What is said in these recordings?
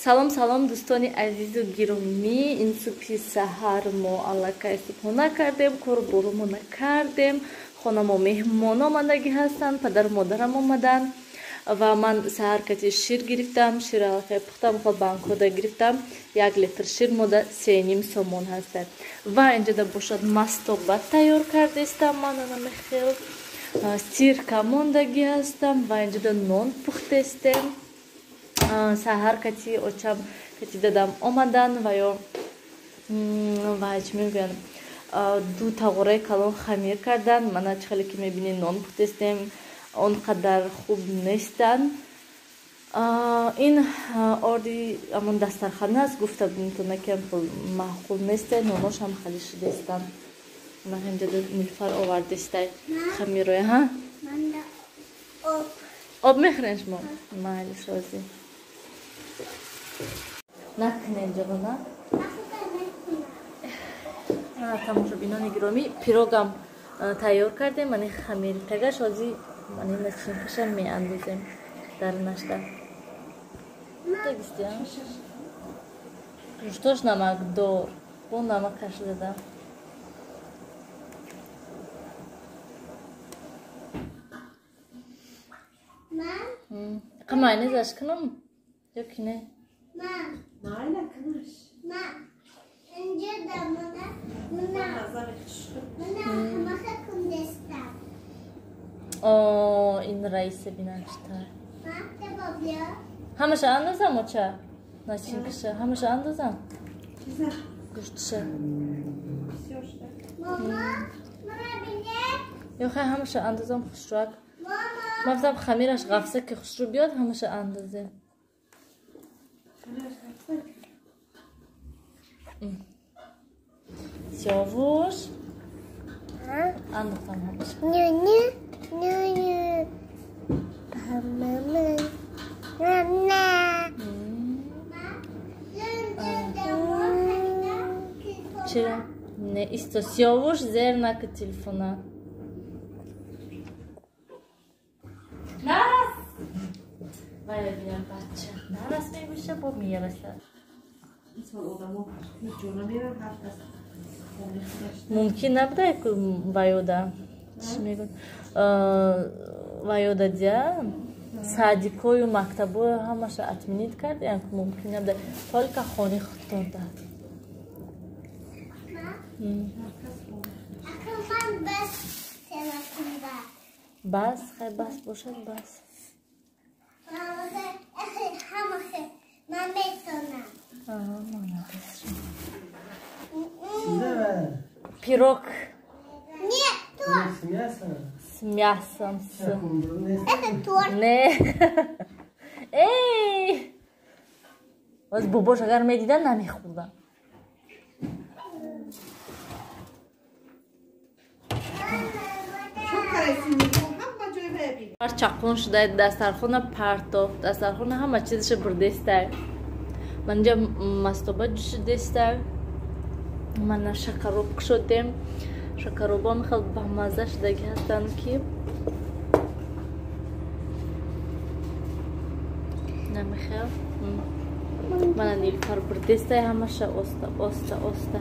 Салом, салом, дӯстони азизу гиромӣ. Ин субҳи саҳар мо аллакай субҳона кардем, кору борумона кардем. Хонамо меҳмон омадагӣ ҳастанд, падару модарам омаданд ва ман саҳар кати шир гирифтам. Шир аллакай пухтам, хол банкода гирифтам. 1 литр шир мода 3,5 сомон ҳастад. Ва инҷода бошад мастоба тайёр кардистам. Ман анамехел сирка мондагӣ ҳастам ва инҷода нон пухтестем. Саҳар кати очам кати дадам омадан ва ё ва чӣ мегӯянд, ду тағораи калон хамир кардан. Мана чӣ хеле ки мебинед, нон пухтестем, он қадар хуб нестанд. Ин орди ҳамон дастархана аст, гуфта будем, ки маъқул несте, ноношам хали шудестанд. Ман инҷода Нилфар овардестай хамироя. Ҳа, об мехӯрен шумо? Майли, шозӣ накунен ҷавона. Тамошобинони гиромӣ, пирогам тайёр кардем. Мани хамири тагаш ҳозир мани начинкаша меандозем дар нашта. Гӯштош намакдор, бо намакаш задам. Майонезаш кунам ё ки не? О, ин раиса бинашта. Ҳамаша андозам, оча? Начинкаша ҳамаша андозам? Гӯштша. Ё хай ҳамаша андозам хушрӯак. Ман гуфтам хамираш ғафса ки хушрӯ биёд, ҳамаша андозем. Сиёвуш андохтам ҳамаша. Чира? Не, исто Сиёвуш зер нака телефона. Нарас! Вай бинам бача. Нарас мегӯша, бо мераса. Мумкин набуда ку ваёда. Чӣ мегӯ? Ваёда дия садикою мактабою ҳамаша отменить кардем, мумкин набуда. Только хони худтон дад. Бас, хай бас бошад, бас. Пирог. Нет, торт. С мясом? С мясом. Это торт. Не. Эй! Боз бобош агар медидан намехӯрдам. Чаққун шуда дастархона партофт, дастархона ҳама чизаша бурдестай. Манҷа мастоба ҷӯшидестай. Мана шакароб кушодем. Шакаробам хел бамаза шудаги ҳастанд ки намехел. Мана Нилфар бурдестай ҳамаша оста оста оста.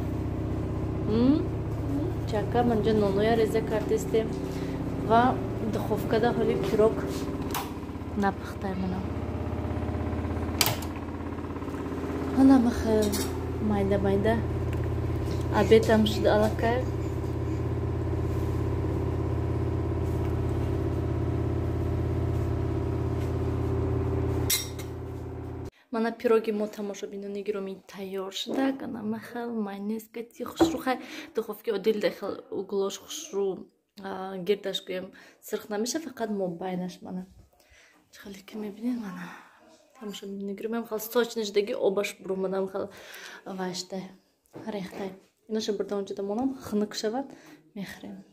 Чака манҷа ноноя реза кардестем ва духовкада ҳоли пирог напухтай мана. Ана махел майда майда обедам шуд аллакай. Мана пироги мо тамошобинони гиромӣ тайёр шуда. Ана махел майонез кати хушрӯ, хай духовки одил дахел углош хушрӯ гирдаш гӯем сирх намеша, фақат мобайнаш. Мана чӣ хеле ки мебинед, мана тамошобинони гиромӣ хел сочный шудаги, обаш бурумадам хел вайштай рехтай. Иноша бурда онҷода монам, хунук шавад, мехӯрем.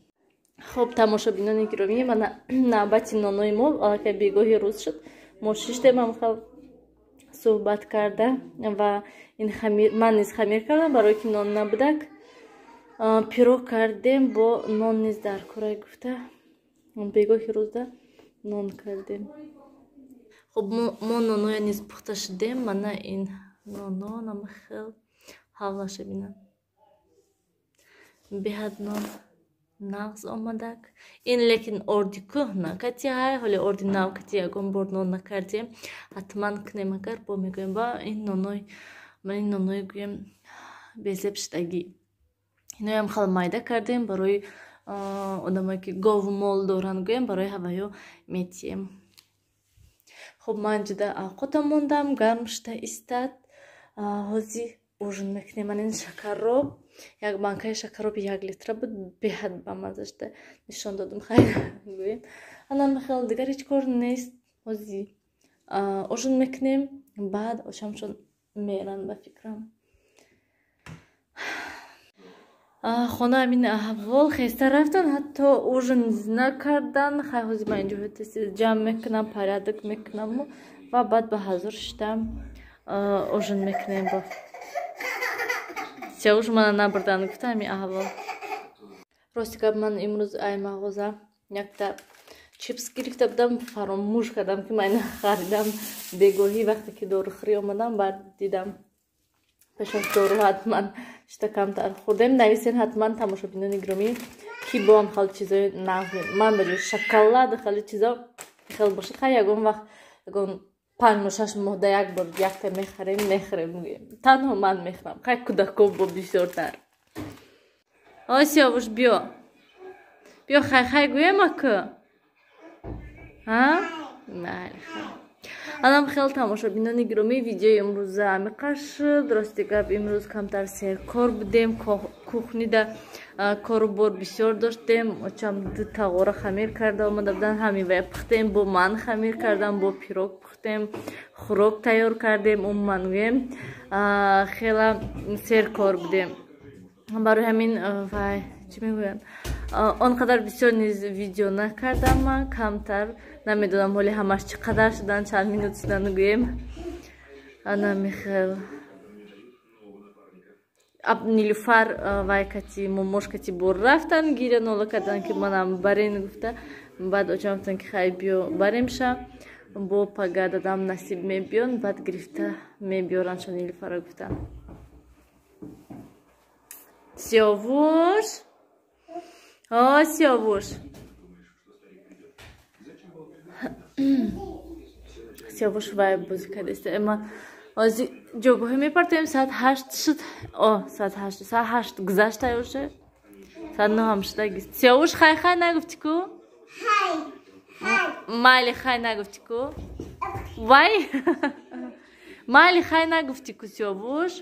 Хоб, тамошобинони гиромӣ, мана навбати нонои мо аллакай бегоҳи рӯз шуд. Мо шиштем ҳам хел суҳбат карда ва ин хамир ман низ хамир кардам, барое ки нон набудак. Пирог кардем бо нон низ дар курай гуфта бегоҳи рӯзда нон кардем. Хуб, мо ноноя низ пухта шудем. Мана ин ноно намахел ҳавлаша бинам. Беҳад нон нағз омадак. Ин лекин орди кӯҳна кати ҳай, ҳоле орди нав кати ягон бор нон накардем. Ҳатман кунем, агар бо мегӯем ба ин ноной, ман ин ноной гӯем безеб шудагӣ. Иноям хел майда кардем барои одамое ки гову мол доранд, гӯем барои ҳаваё метием. Хуб, ман ҷуда авқотам мондам, гарм шуда истад. Ҳози ужин мекунем. Ман ин шакарроб, як банкаи шакарроби 1 литра буд, беҳад бамаза шуда, нишон додум, хайр гӯем. Анам хел дигар ҳеҷ кор нест. Ҳози ужин мекунем, баъд ошамшон меран ба фикрам. Хона ҳамин аҳвол хеста рафтан, ҳатто ужин накардан. Хай, ҳози ман инҷо ҷамъ мекунам, порядок мекунаму ва баъд ба ҳазур шудам ужин мекунем. Бо Сиёвуш мана набурдан гуфта ҳамин аҳвол. Рости гап, ман имрӯз ай мағоза якта чипс гирифта будам, фаромӯш кардам ки ман харидам. Бегоҳӣ вақте ки дорухӯрӣ омадам, баъд дидам пеш аз дору ҳатман шита камтар хӯрдем. Нависен ҳатман, тамошобинони гиромӣ, ки бо ҳам хеле чизои нағз ман ба ҷои шоколад хеле чизо хел бошад. Хай, ягон вақт, ягон 5 моҳ, 6 моҳ да як бор якта мехарем, мехӯрем. Танҳо ман мехӯрам, хай кӯдако бо бисёртар. О, Сиёвуш, биё, биё, хай хай гӯем аку. Майли, хай. Анам хел, тамошобинони гиромӣ, видеои имрӯза амиқа шуд. Рости гап, имрӯз камтар серкор будем, кухнида кору бор бисёр доштем. Очам ду тағора хамир карда омада будан, ҳамин вая пухтем, бо ман хамир кардам, бо пирог пухтем, хӯрок тайёр кардем. Умуман гӯем, хела серкор будем. Барои ҳамин вай чӣ мегӯянд, он қадар бисёр низ видео накардам ман, камтар. Намедонам ҳоли ҳамаш чӣ қадар шудан, чанд минут шудан гӯем. Ана михел Нилюфар вай кати момош кати бор рафтан, гиря нола кардан ки манам барен гуфта. Баъд очам гуфтан ки хай биё баремша, бо пага дадам насиб мебиён, баъд гирифта мебиёранша Нилюфара гуфта. Сиёвуш, о Сиёвуш, Сиёвуш вай бозӣ кардааст. Ма ҳози ҷойгоҳӣ мепартоем, соат 8 шуд. О, соат 8, соат 8 гузашта уже, соат 9 ҳам шуда. Сиёвуш, хай хай нагуфтӣ ку? Майли хай нагуфтӣ ку? Вай, майли хай нагуфтӣ ку, Сиёвуш?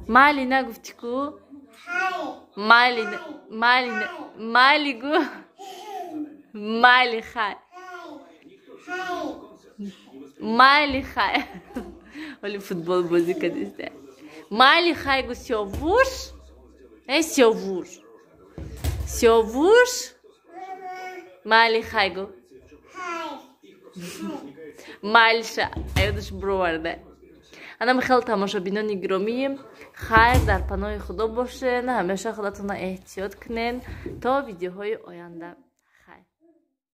Майли нагуфтӣ ку? Майли, майли, майли гу, майли хай, майли хай. Ҳоли футбол бозӣ кардиста. Майли хай гу, Сиёвуш. Э, Сиёвуш, Сиёвуш, майли хай гу. Майлиша аёдаш бироварда. Анам хел, тамошобинони гиромӣ, хайр, дар паноҳи Худо бошен, ҳамеша худатонро эҳтиёт кунен то видеоҳои оянда.